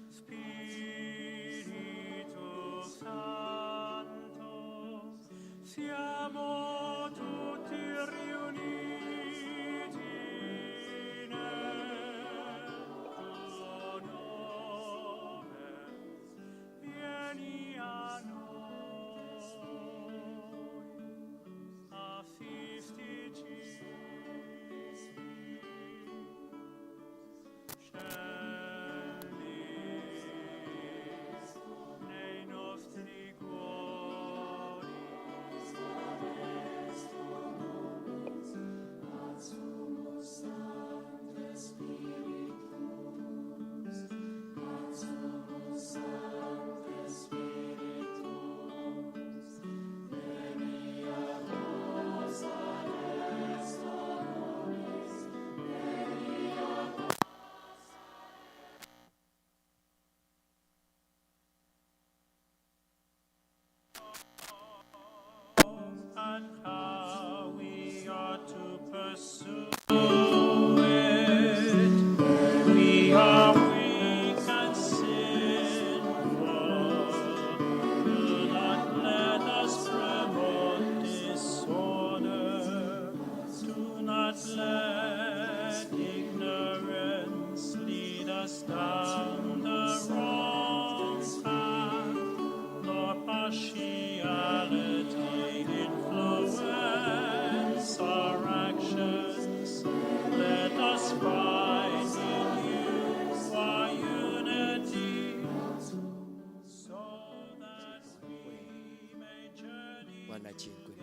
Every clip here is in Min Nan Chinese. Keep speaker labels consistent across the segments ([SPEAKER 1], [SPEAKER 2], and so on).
[SPEAKER 1] Spirito Santo, siamo tutti riuniti nel tuo nome. Vieni a noi, assistici. Scendi nei nostri cuori. And how we ought to pursue it. We are weak and sinful. Do not let us promote disorder. Do not let ignorance lead us down the wrong path, nor partiality influence our actions. Let us find in you our unity, so that we may journey.
[SPEAKER 2] 阮來親近你，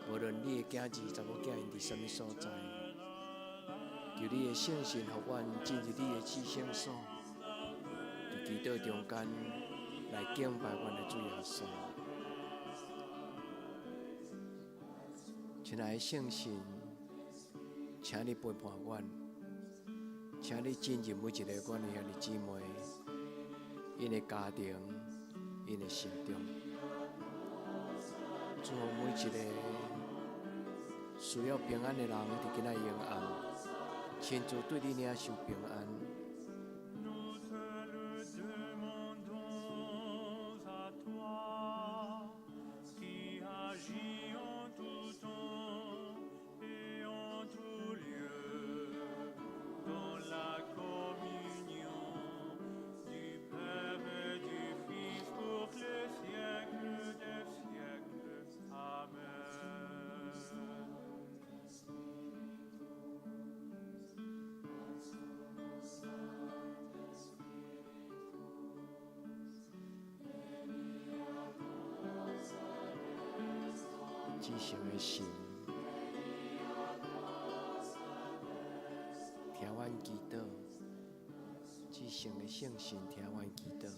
[SPEAKER 2] 無論你的囝兒查某囝𪜶佇啥物所在，求你的聖神予阮進入你的至聖所，佇祈禱中間來敬拜阮的主耶穌。親愛的聖神，請你陪伴阮，請你進入每一个阮的兄弟姊妹，𪜶的家庭，𪜶的心中。祝福每一个需要平安的人，佇今仔日暗，親自對你領受平安。
[SPEAKER 1] Nous te le demandons à toi, qui agis en tout temps et en tout lieu, dans la communion du Père et du Fils pour les siècles des siècles. Amen.
[SPEAKER 2] 至聖的神，聽阮祈禱；至聖的聖神，聽阮祈禱。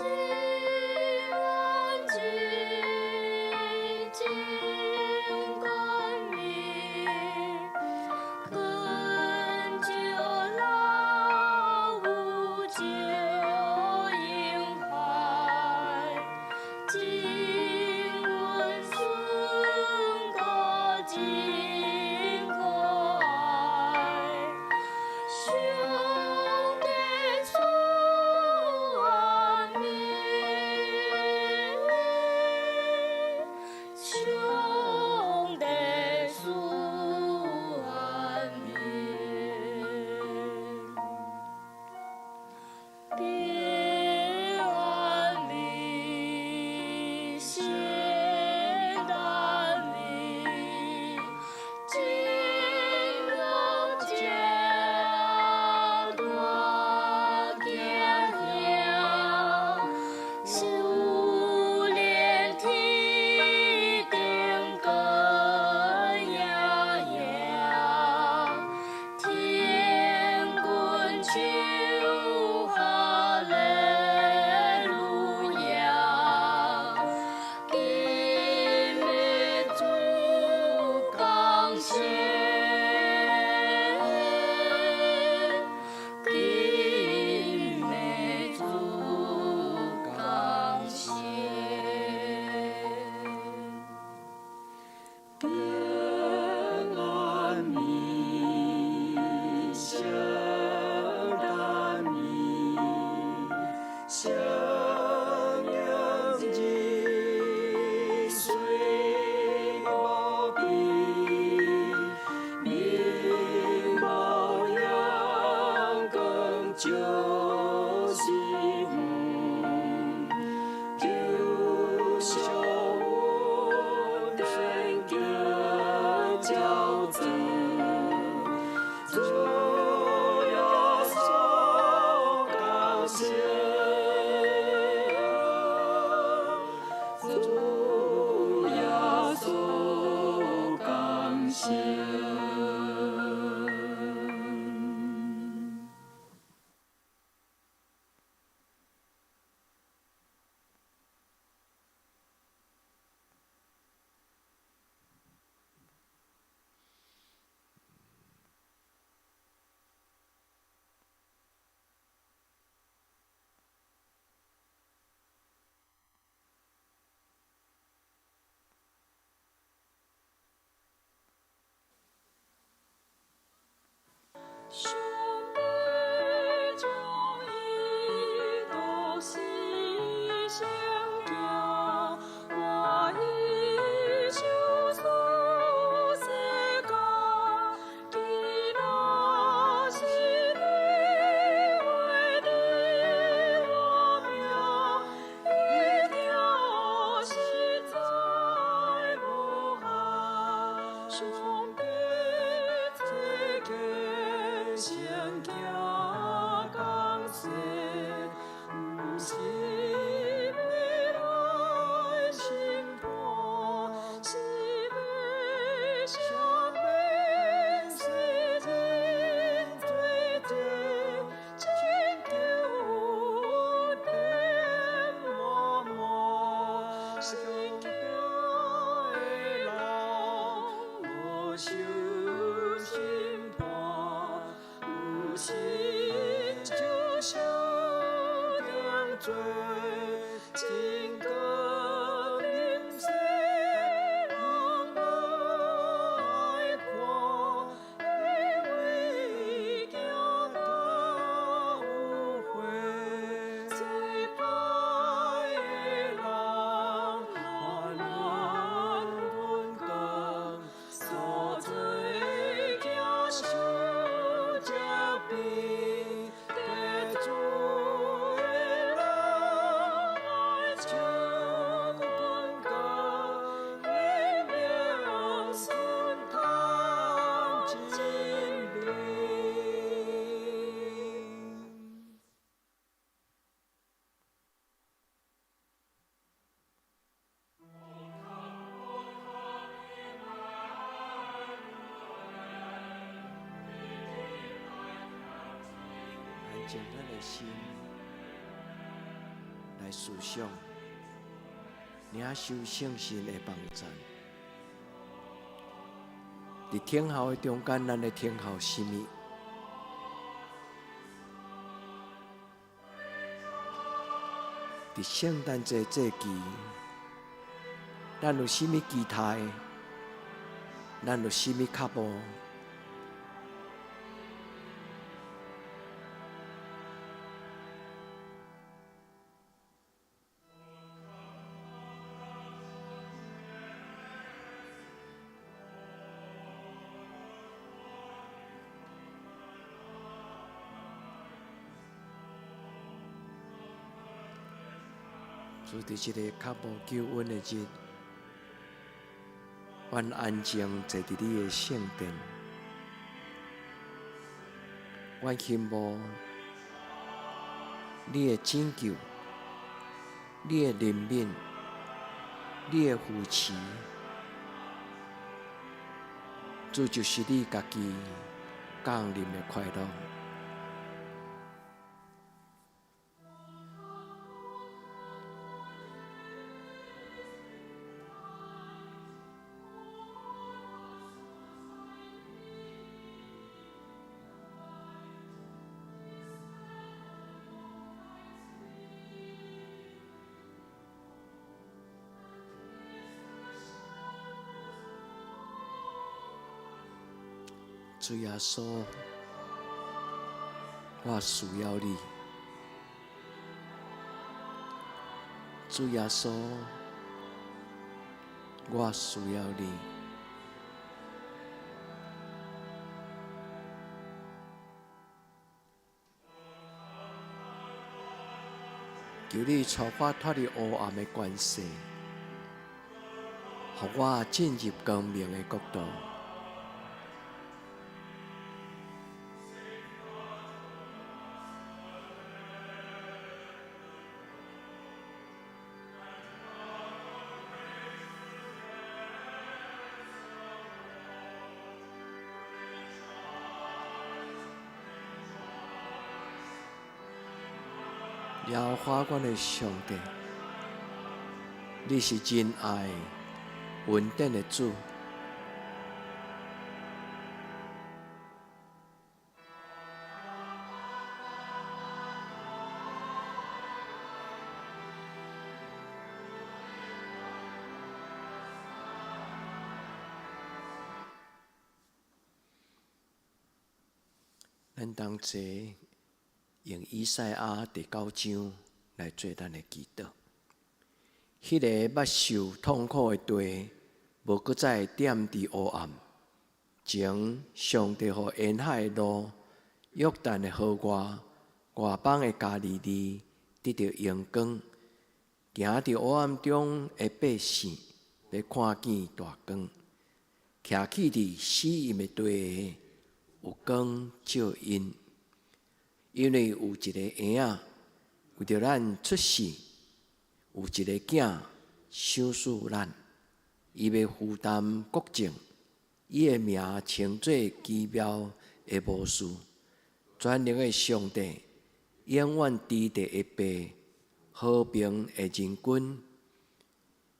[SPEAKER 3] 安靜真光明，懇求老母救嬰孩，聽聞孫哥真可愛，上帝賜安眠，上帝賜安眠。平安暝，聖誕暝，真樂這大驚嚇，修煉天頂個夜夜，天君唱哈利路亞，今暝主降生，今暝主降生。
[SPEAKER 1] 平安暝，聖誕暝，聖嬰兒睡無邊，明眸陽光照四方，求上恩典叫主，主耶穌降生，主耶穌降生。
[SPEAKER 3] 上帝將伊獨生子，我已受死世間，既若是你話你我命，一定實在無憾。上帝這個先行降世，毋是欲來審判，是欲赦免世人罪債，拯救恩典滿滿。信行的人無受審判，有信就受定罪，真光明世人愛看，因為行到有悔，最歹的人還願分工，所罪行受責備，得主的人愛求君講，以免順嘆真美。
[SPEAKER 2] 安靜咱的心，來來思想，領受聖神的幫贊。佇等候的中間，咱咧等候啥物？佇聖誕節節期，咱有啥物期待？咱有啥物渴慕？主佇這个較無救恩的日，阮安靜坐佇你的聖殿，阮希望你的拯救、你的憐憫、你的扶持，主就是你家己降臨的快樂。主耶穌，我需要你。主耶穌，我需要你。求你帶我脫離黑暗的權勢，予我進入光明的國度。耶和華阮的上帝，你是仁愛、恩典的主。咱同齊用以賽亞第九章來做咱的祈禱。彼个捌受痛苦的地，無閣再踮佇黑暗。前上帝予沿海的路、約旦的河外、外邦的加利利得著榮光。行佇黑暗中的百姓，欲看見大光；徛起佇死蔭的地的，有光照𪜶。因為有一个嬰仔為著咱出世，有一个囝賞賜咱，伊欲負擔國政，伊的名稱做奇妙的謀士，全能的上帝，永遠佇地的爸，和平的仁君。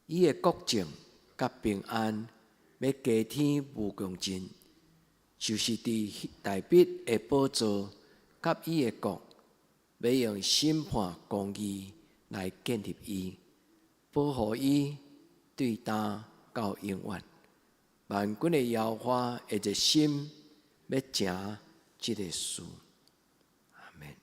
[SPEAKER 2] 伊的國政佮平安，欲加添無窮盡，就是佇大衛的寶座佮伊的國，欲用審判公義來建立伊，保護伊對今到永遠。萬軍的耶和華的熱心欲成這个事。阿們。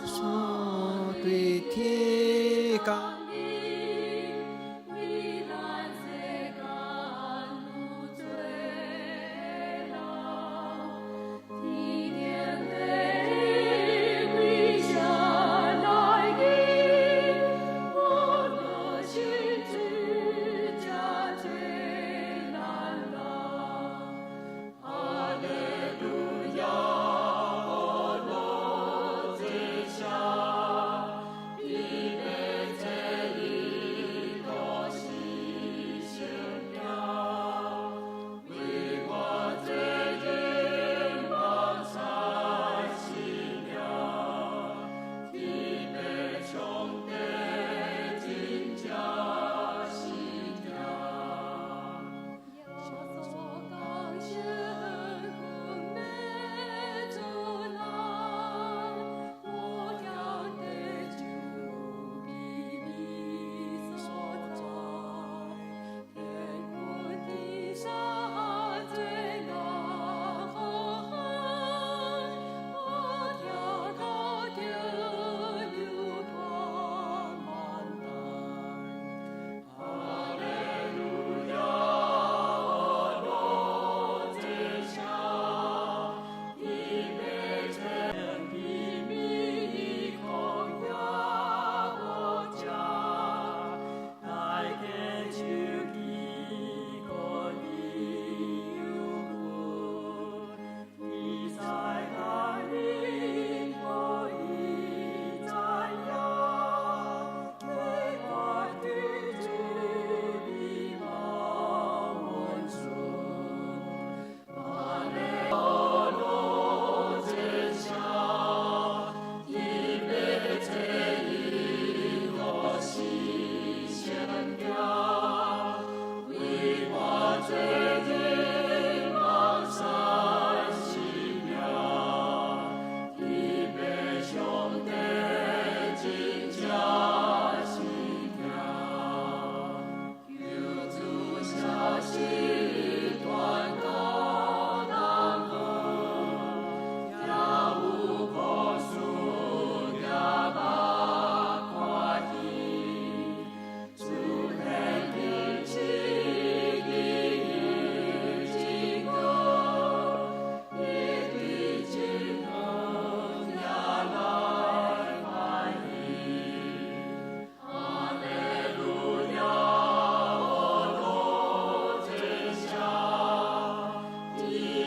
[SPEAKER 2] 穌對天降
[SPEAKER 1] 臨，為咱世間有罪人，天頂的跪下來見，我若信主，這罪難人。哈利路亞，阿羅這下，天父這裡都是聖行，為我罪人望在死命，天父上帝真正是疼。耶穌降生阮欲做人，無曉得就秘密所在，天軍天上最難好漢，我聽到著流傳萬代。哈利路亞，阿羅這下，天父這秘密曠野無家，來堅守基國的有君，你在來臨可以讚揚，你國的主美貌溫順。哈利阿羅這下，天父這裡都是聖行，為我罪人望在死命，天父上帝真正是疼，求主消息傳到南方，聽有故事也捌看戲，主顯明旨意真高，一對真好也來歡喜。哈利路亞，阿羅這下，天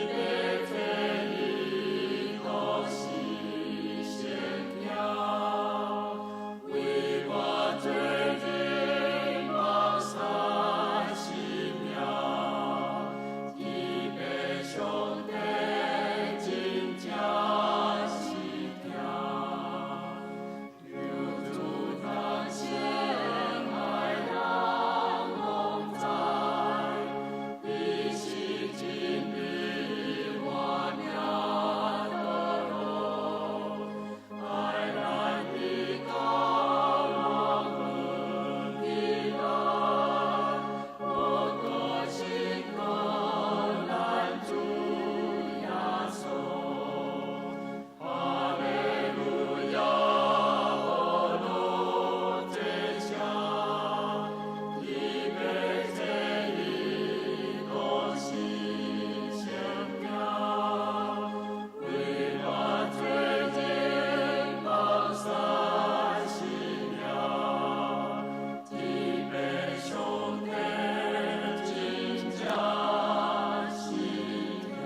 [SPEAKER 1] 父這裡都是聖行，為我罪人望在死命，天父上帝真正是疼，求主彰顯愛人攏知，你是真理，我命道路，愛咱的高望的來，我個信靠咱主耶穌。哈利路亞，阿羅這下，天父這裡都是聖行，為我罪人望在死命，天父上帝真正是疼。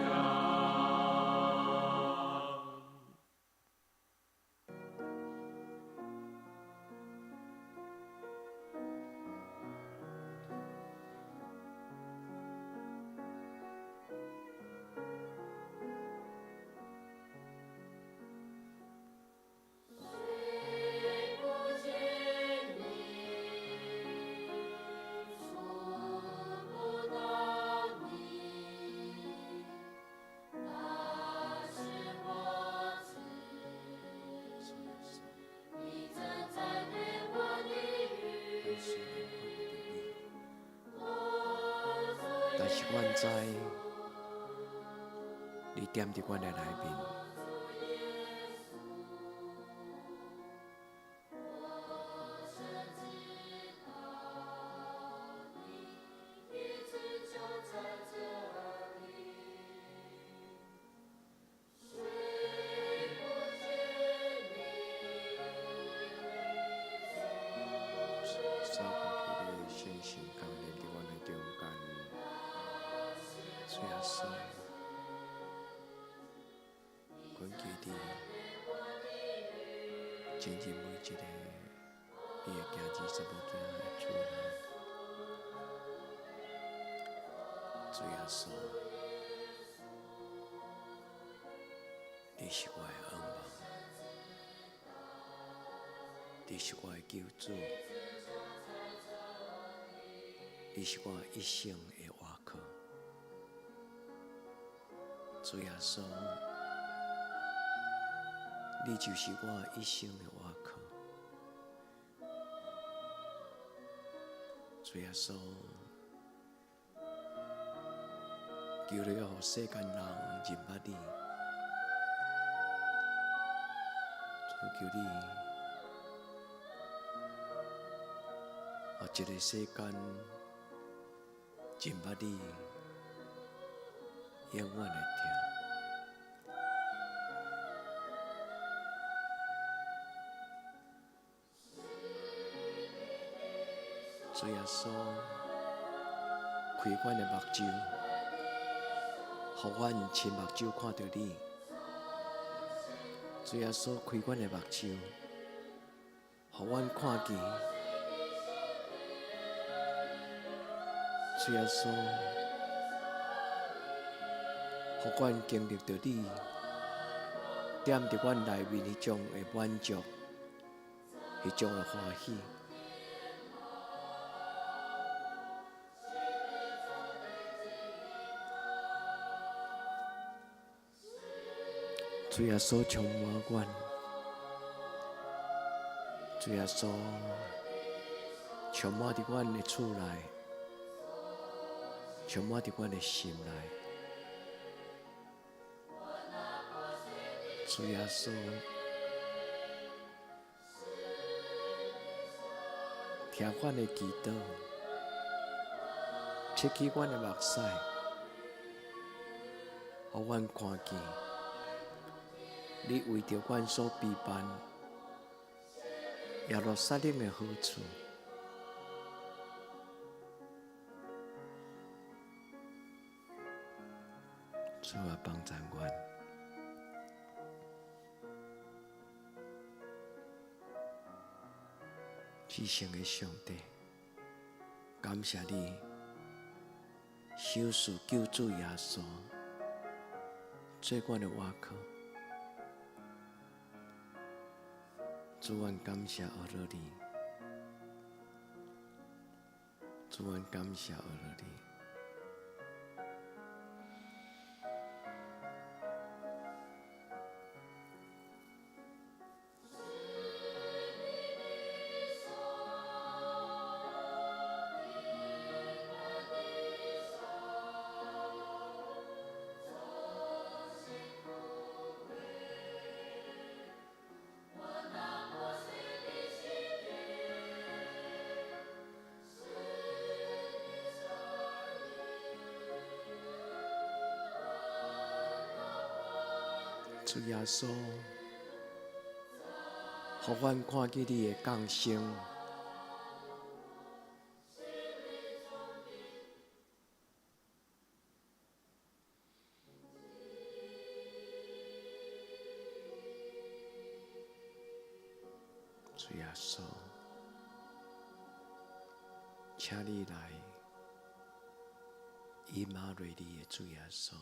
[SPEAKER 4] 尋不見你，觸不到你，但是我知，你正在對我低語。
[SPEAKER 2] 阮雖然看袂著你，
[SPEAKER 4] 我
[SPEAKER 2] 但是阮知你踮佇阮的內面。主耶穌，懇求你進入每一个你的囝兒查某囝的厝內。主耶穌，你是我的向望，你是我的救主，你是我一生的倚靠。主耶穌，你就是我一生的倚靠。主耶穌，求你予世間人認捌你，主求你，予這个世間認捌你，永遠的疼。主耶穌，開阮的目睭，予阮親目睭看著你。主耶穌，開阮的目睭，予阮看見。主耶穌，予阮經歷著你踮佇阮內面彼種的滿足，彼種的歡喜。主耶穌充滿阮，主耶穌充滿佇阮的厝內，充滿佇阮的心內。主耶穌，聽阮的祈禱，拭去阮的目屎，予阮看見你為著阮所備辦耶路撒冷的好處。主啊，幫助阮。至聖的上帝，感謝你賞賜救主耶穌做阮的倚靠。主，阮感謝阿羅你，主，阮感謝阿羅你。主耶穌，予阮看見你的降生。主耶穌，請你來，以馬內利的主耶穌，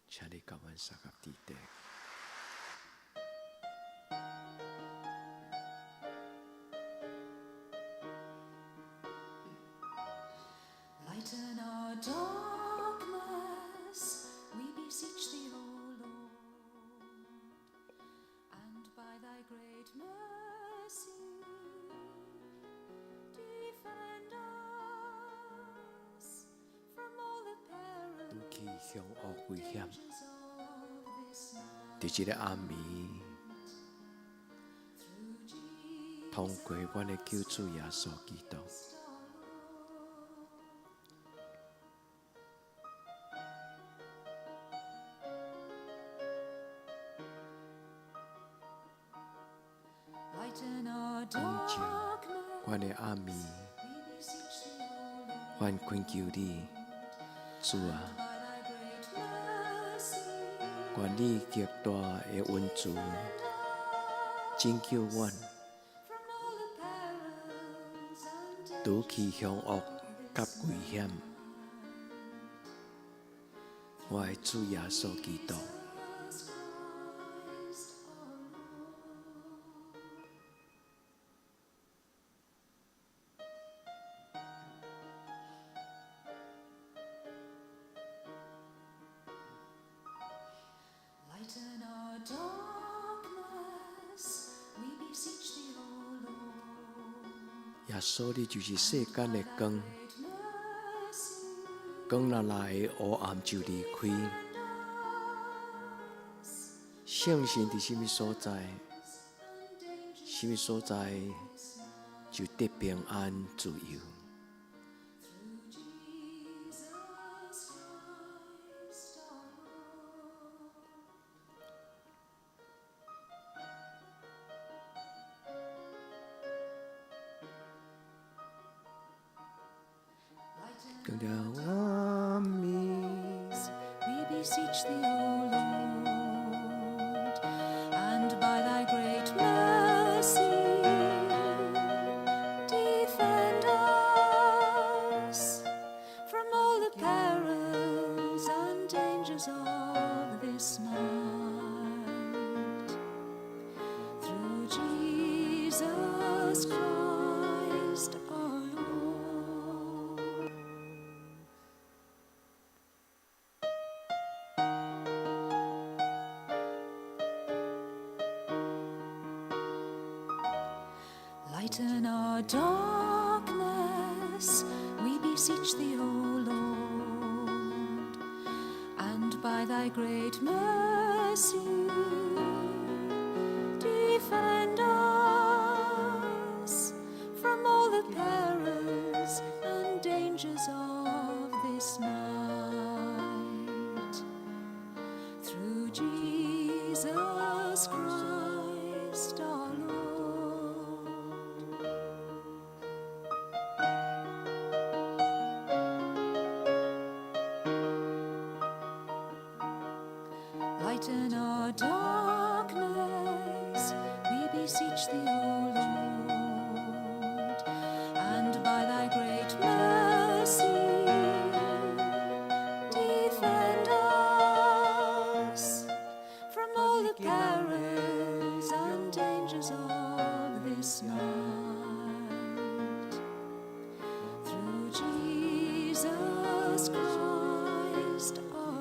[SPEAKER 2] 請你共阮相佮佇底。
[SPEAKER 3] Lighten our darkness, we beseech thee, O Lord, and by thy great mercy defend us from all the
[SPEAKER 2] 拄
[SPEAKER 3] perils
[SPEAKER 2] 去凶惡危險，
[SPEAKER 3] dangers of this night.
[SPEAKER 2] 佇這个暗暝，
[SPEAKER 3] Through
[SPEAKER 2] 通過阮的救主耶穌基督。
[SPEAKER 3] Jesus our Lord. Lighten our
[SPEAKER 2] 光照
[SPEAKER 3] darkness,
[SPEAKER 2] 阮的暗暝，
[SPEAKER 3] we beseech thee, O Lord,
[SPEAKER 2] 阮懇求你，主啊，
[SPEAKER 3] By thy great mercy,
[SPEAKER 2] 願你極大的恩慈拯救阮，
[SPEAKER 3] from all the perils and
[SPEAKER 2] 除去凶惡佮危險。我的主耶穌基督。
[SPEAKER 3] Jesus Christ our Lord. Lighten our darkness, we beseech thee, O Lord.
[SPEAKER 2] 耶穌，你就是世間的光，
[SPEAKER 3] Great mercy,
[SPEAKER 2] 光若來，黑暗就離開。聖神佇啥物所在，
[SPEAKER 3] and dangers
[SPEAKER 2] 啥物所在就得平安自由。
[SPEAKER 3] through Jesus Christ our Lord. Lighten
[SPEAKER 2] 強調阿彌。
[SPEAKER 3] We beseech thee, O Lord, and by thy great mercy defend us from all the perils and dangers of this night. Through Jesus Christ our Lord. Lighten our darkness, we beseech thee, O Lord, and by thy great mercy defend us from all the perils and dangers of this night. Through Jesus Christ our Lord. Lighten our darkness, we beseech thee, O Lord, and by thy great mercy defend us from all the perils and dangers of this night. Through Jesus Christ our Lord.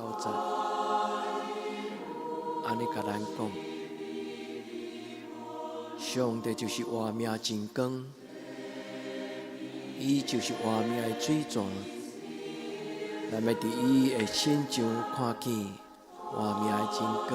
[SPEAKER 2] 九節，按呢共咱講：上帝就是活命真光，伊就是活命的水泉。咱欲佇伊的身上看見活命的真光。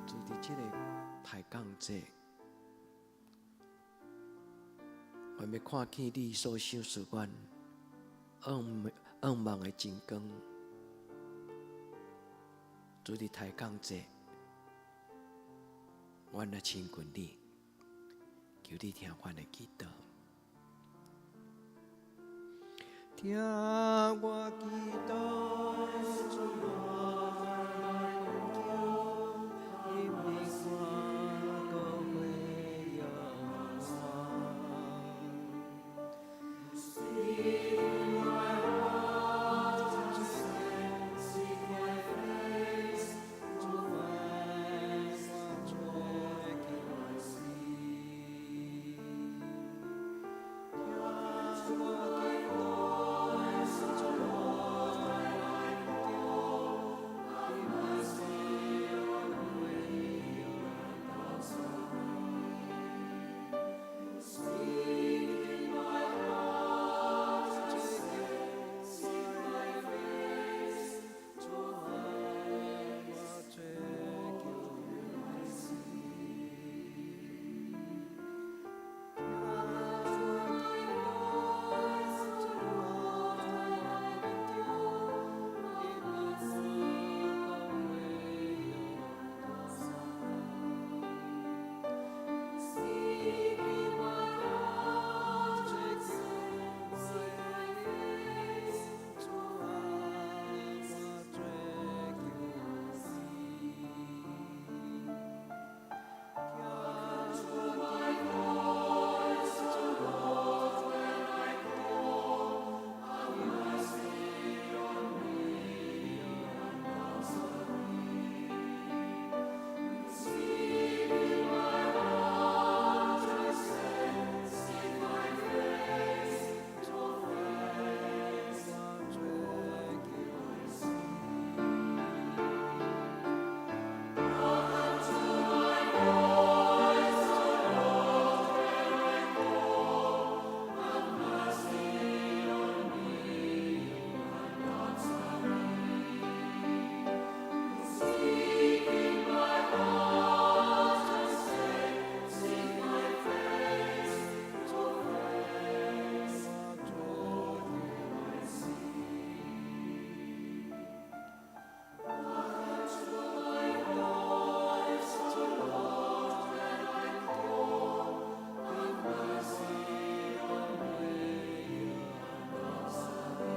[SPEAKER 2] 主，佇這個抬槓節，阮欲看見你所賞賜阮向望的真光。主，佇抬槓節，阮來親近你，求你聽阮的祈禱。聽我祈禱，主啊，因為我閣回應我。
[SPEAKER 1] Speak in my heart, seek my face,
[SPEAKER 2] 主啊，我追求你。聽我祈禱，主啊，因為我閣回應
[SPEAKER 1] Speak in my heart, seek my face,
[SPEAKER 2] 主啊，我追求你。聽我祈禱，主啊，因為我閣回應
[SPEAKER 1] Speak in my heart, seek my face,
[SPEAKER 2] 主啊，我追求你。聽我祈禱，主啊，因為我
[SPEAKER 1] Speak in my heart, seek my face,
[SPEAKER 2] 主啊，我追求你。
[SPEAKER 1] Hearken to my voice, O Lord, when I call. Have mercy on me and answer me. Speak in my heart and say, seek my face,
[SPEAKER 2] 主啊，我追求你。
[SPEAKER 1] Hearken to my voice, O Lord, when I call. Have mercy on me and answer me.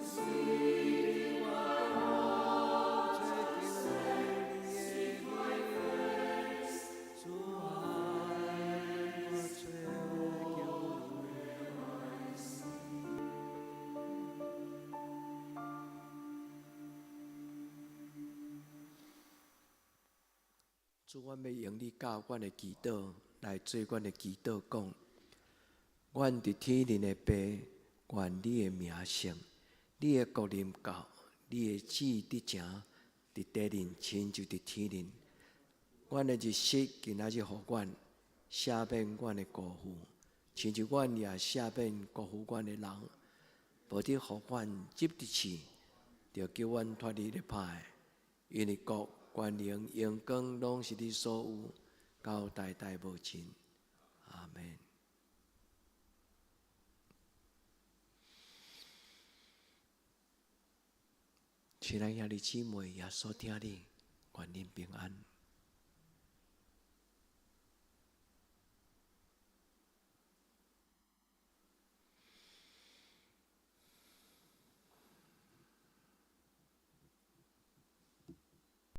[SPEAKER 1] Speak in my heart and say, seek my face,
[SPEAKER 2] 主啊，我追求你。主，阮欲用你教阮的祈禱。來做阮的祈禱，講：阮佇天頂的父，願你的名聖，你的國臨到，你的旨意得成，佇地面親像佇天頂。阮的日食今仔日予阮，赦免阮的辜負，親像阮也赦免辜負阮的人。無得予阮入佇試，著救阮脫離咧歹的。因為國、權能、榮光，攏是你所有，到代代無盡。阿門。親愛兄弟姊妹，耶穌疼你，願恁平安。